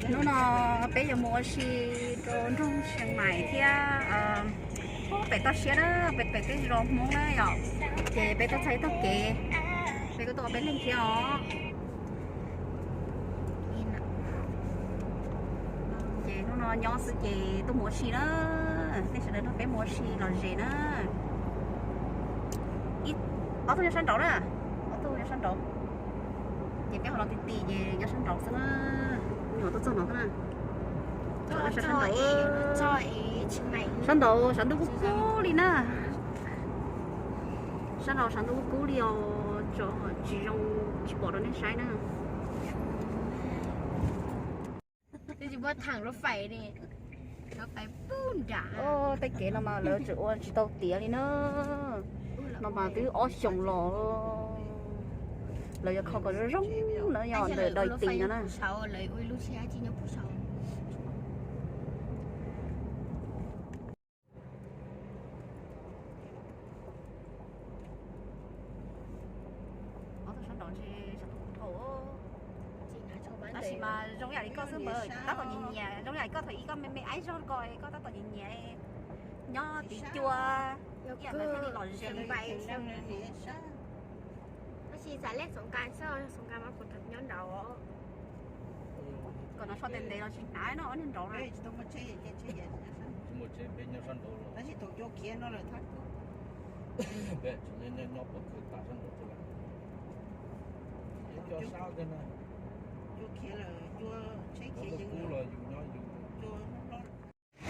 Hnub no peb yuav mus ua si rau nroog Xiaes Maim thiab pem toj siab na, pem pem tej zos Hmoob na yom. Ces peb tuaj txog ib tog kev, peb kuj tuaj ua peb leeg thiab os. Ces hnub no nyob xwb ces tuaj mus ua si na, nej sawv daws nrog peb mus ua si lom zem na. Ob tug nyob sab nraud na, ob tug nyob sab nraud. Ces peb ho los ti ti ces nyob sab nraud xwb na. Nyuam tuaj txog no xwb na. Sab nraud, sab nraud sav ntuj kub kub li na. Sab nraud sav ntuj kub kub li os, tsis zoo, tsis pom rau nej saib na. Tej kev no mas lawv tseem ua tsis tau tiav li na. No mas twb ob xyoos los, lawv yuav kho kom zoo zoo na, yog ntawm dais tis no na. Ob tug sab nraud ntshe sav ntuj kub dhau. Tab sis mas zoo yam li koj xwb npawg, tab tom nyiam nyiam, zoo yam li koj thaum ub koj me me aib zog ko koj tab tom nyiam nyiam nyob tim cua, ib yam no thiaj li lom zem li. Tab sis xav lej Xoo Nkas xwb, Xoo Nkas mas kuv nyob nraud. Kom no so tes ntev los tsis hnav no ob niag nraud na.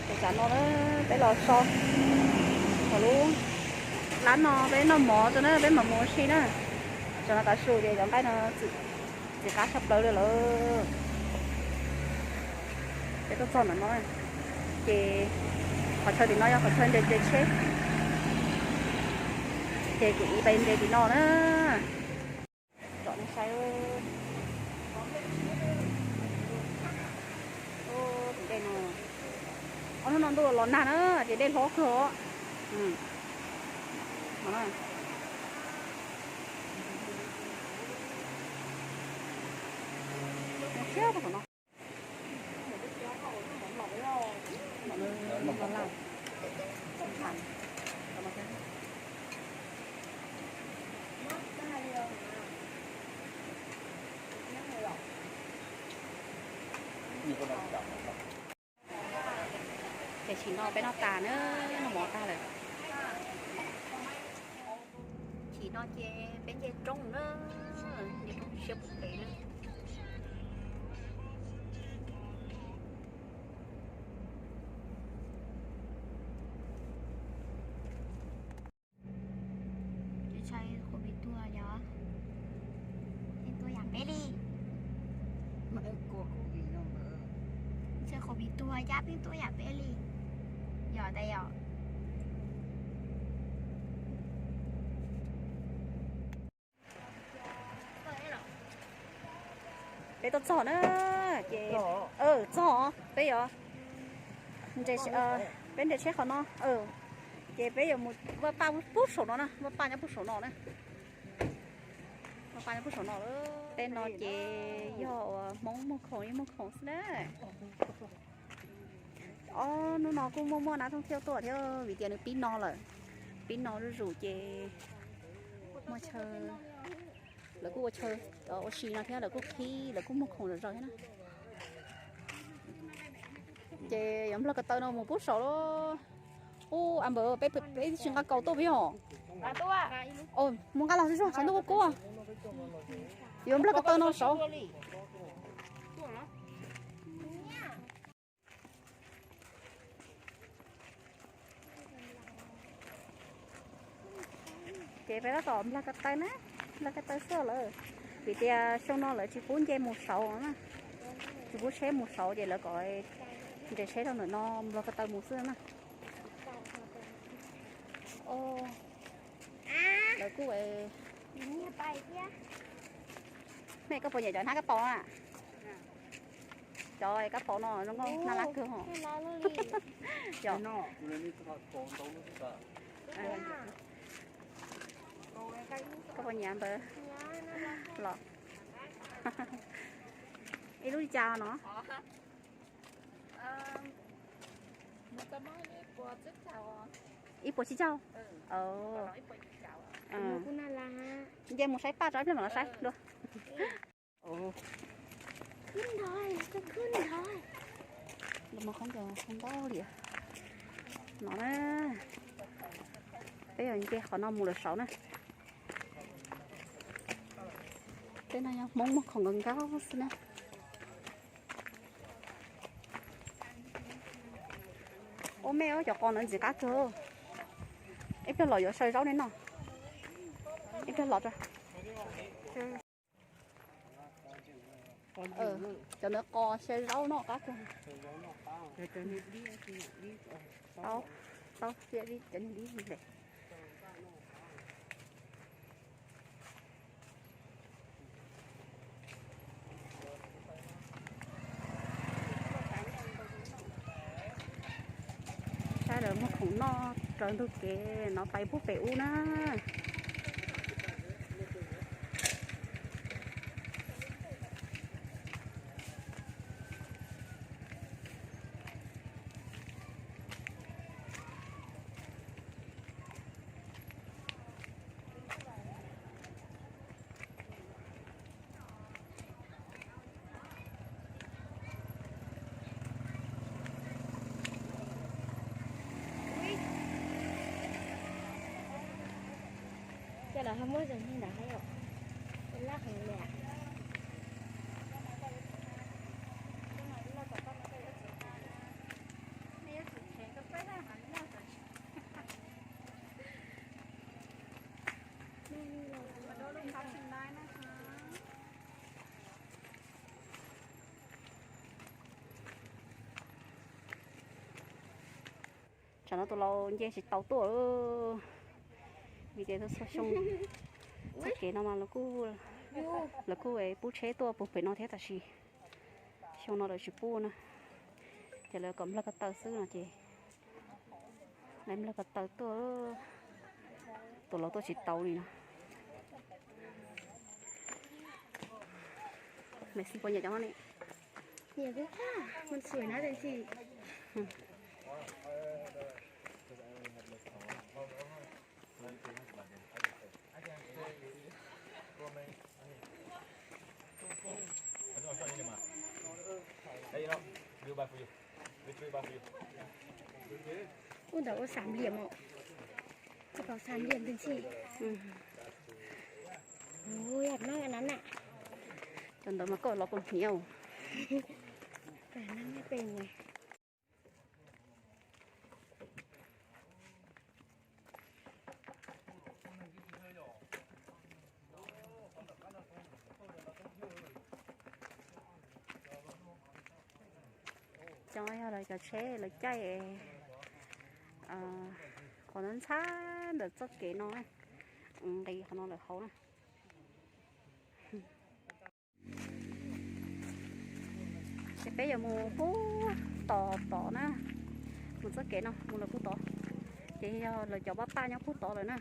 Tes tsam no na, peb los so lub lab no peb noj mov tso na, peb mam mus ua si na. Tsam no tav su ces cov nqaij no txiv qab tshaj plaws li lawm. Peb tuaj txog ntawm no ces qhov chaw tim no yog qhov chaw nres nres tsheb, ces kuv ib pais nres tim no na. Tsom nej saib, tus dej no, ob hnub no ntuj los nag na ces dej hlob kawg os. Ces chim no peb noj tas na, noj mov tag lawm. Chim no ces peb nce roob na, nce roob siab pem pem na. Ntshai qhuav vim tuag yog, pheej tuaj yam peb li. Ntshai qhuav vim tuag cab pheej tuaj yam peb li. Yog tas yom. Peb tuaj txog na, ces txog peb yuav, peb nres tsheb qhov no, ces peb yuav mus vaj paj pub saum no na, vaj paj nyob pub saum no na. Vaj paj nyob pub saum no. Tej no ces yog uas Hmoob muag khoom, yeej muag khoom xwb na. Ob hnub no kuj muaj muaj nab thooj thiaj tuaj thiab vim tias nws pib no lawm, pib no zuj zus ces muaj chaw, lawv kuj ua chaw ua si no thiab lawv kuj qhib, lawv kuj muag khoom zom zaws thiab na. Ces yuav nplog ko taw no mus pub saum lawm. Ub, a npawg, peb, peb tsis nqa kaus tuaj puas yog? Mus nqa los zog, tshav ntuj kub kub. Yuav nplog ko taw no saud. Ces peb tab tom nplog ko taw na, nplog ko taw xwb lawm. Vim tias xyoo no lawv tsis pub nce mus saud na, tsis pub tsheb mus saud ces lawv kom nres tsheb rau ntawm no nplog ko taw mus xwb na. Lawv kuj, mej koj puas nyiam cov hnab kab paus na? Cov kab paus no zoo nkauj hnab lab kawg hos. Koj puas nyiam npawg los? Ib lub li cas no? Ib puas tsib caug. Nce mus saib paj tso, ib pliag mam los saib dua. Los mus qhov ncauj ntau li no na. Peb yog nce qhov no mus lawm saud na. Tej no yog Hmoob muag khoom nkauj nkauj xwb na. Ua me cov qos ntawd ntxim qab kawg. Ib pliag los yuav saw zaub nej noj. Ib pliag los. Cov ntawd qos saw zaub noj qab kawg. Tau, tau, cov niag dib li ntawd. Saib lawv muag khoom noj raws ntug kev no pais puag pem ub na. Coj los ho muab zoo li ntawd thiab. Laj heev li. Tsam no tus laus nce tsis tau tuaj, vim tias txhua xyoo txoj kev no mas lawv kuj, lawv kuj pub tsheb tuaj puag pem no thiab tab sis xyoo no lawv tsis pub na. Ces lawv kom nplawg ko taw xwb no ces lawv nplawg ko taw tuaj, tus laus tuaj tsis tau li no. Mày xin puas nhảy chống không đi? Nhiều cái khác, mình sửa nó thành gì? Ua ntawd ua xàm liềm os. Ua xàm liềm thành gì? Ui, yam no na. Cov ntawd mas koj los kuv hniav. Cov yog lawv cov tsheb lawv caij qhov ntxhab ntawm txoj kev no, nqis qhov no lawm hauv na. Ces peb yuav mus pub tod tod na, mus txoj kev no mus lawm pub tod, ces yog lawv cov pab paj nyob pub tod lawm na.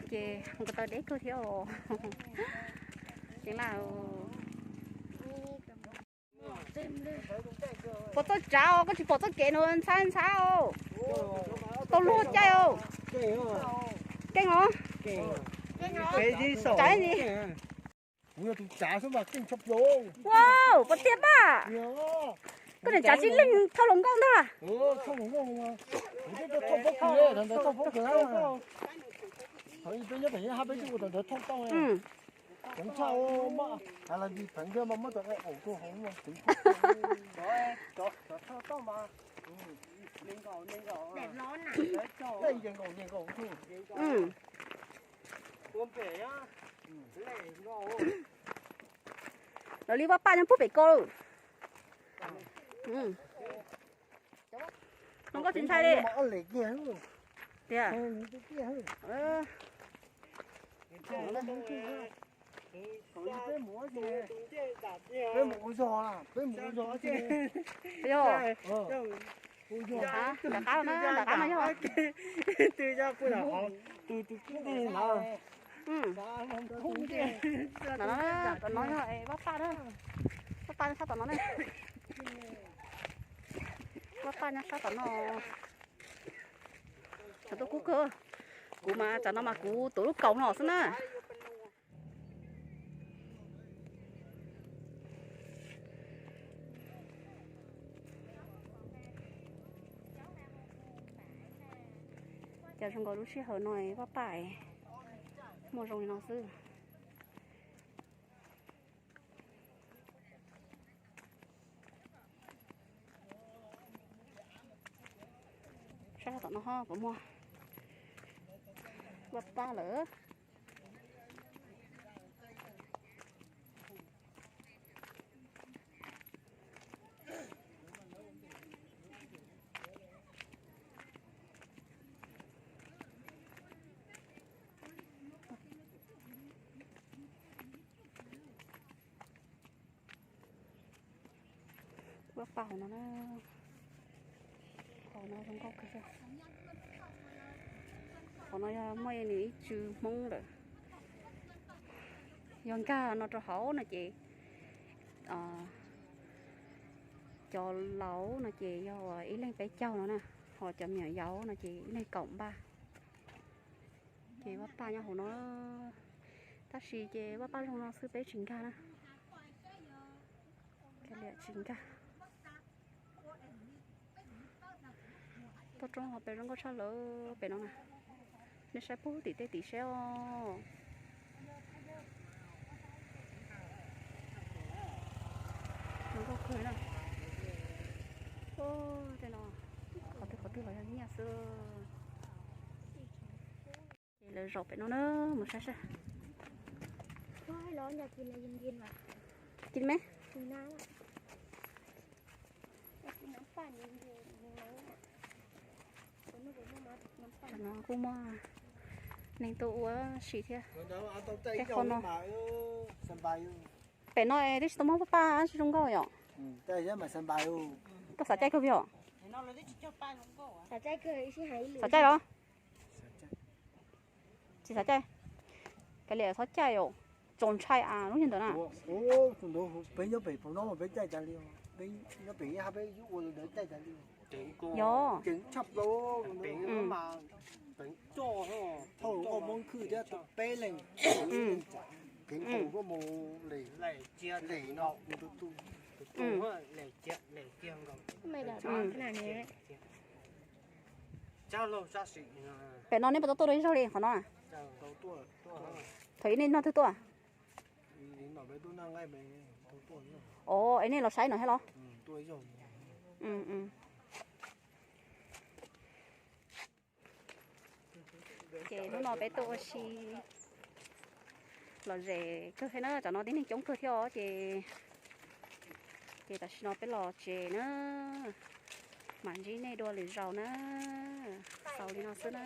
Ces mus ko taw deb kawg thiab os. Ceev lawm. Puas txoj tsav os, koj tsis pom txoj kev no ntxhab ntxhab os. Tau luag caij os. Keej os. Tsav li. Kuv yog tus tsav xwb mas keej tshaj plaws. Wow, puas tiag paj? Koj niam tsav tsis leeg thauj hluas nkauj ntag. Thauj hluas nkauj, kuv twb thauj pob kws, thauj pob kws. Thaum peb nyob pem hab peb twb ua tau ntawd thauj tau. Coob tshaj, mas has las vis pheev thiab mas muab tau qaib qaum rau hauv mas twv. Lawv li pab paj nyob pub pem ko. Hluas nkauj tsis ntshai li. Tiag. Peb mus ua zog, peb mus ua zog. Yog. Nram qab no, nram qab no yog. Tus tus kub ntawd. Tom no, tom no yog Vaj Paj na. Vaj Paj nyob sab tom no na. Vaj Paj nyob sab tom no. Tshav ntuj kub kawg. Kuv mas tsam no mas kuv tuav lub kaus no xwb na. Cas zoo nkaus lub sij hawm no Vaj Paj muaj zoo li no xwb. Sab tom no ho puas muaj Vaj Paj lawm. Vaj Paj hauv no na. Hauv no zoo nkauj kawg. Hauv no yog muaj nws ib tsw Hmoob lawm. Yog nkag no rau hauv no ces cov laus no ces yog ib leeg peb caug no na, ho cov me nyuam yaus no ces ib leeg kaum npaj. Ces Vaj Paj nyob hauv no, tab sis ces Vaj Paj zoo no xwb peb tsis nkag na. Tsis nkag. Toj roob ho pem zoo nkauj tshaj lawm pem no na. Nej saib puag tim tej tim seb os. Zoo nkauj kawg na. Tej no qhov twg qhov twg los yog nyiaj xwb. Ces lawv zaum pem no na, mus saib seb. Ci me. No kuj muaj neeg tuaj ua si thiab. Tej qho no. Pem no twb tsis tau muab Vaj Paj zoo nkauj yom. Koj xav caij kawg yom? Xav caij los? Tsis xav caij. Kav liam txhob caij os. Txaus ntshai as lub niag ntawd na. Peb nyob pem pem no peb caij tas li, peb nyob pem peb ua li ntawd caij tas li. Yog. Ceev tshaj plaws. Thauj koj Hmoob khwb thiab peb leeg. Kev nqus koj mus lem no. Pem no nej puas tau tuaj dua ib zaug li qhov no? Thaum ub nej noj twg tuaj? Os, es nej los saib no thiab los? Ces hnub no peb tuaj ua si lom zem kawg thiab na, cov no tib neeg coob kawg thiab os. Ces, ces tam sim no peb los tsev na, mam ntsib nej dua lwm zaus na. Xaus li no xwb na.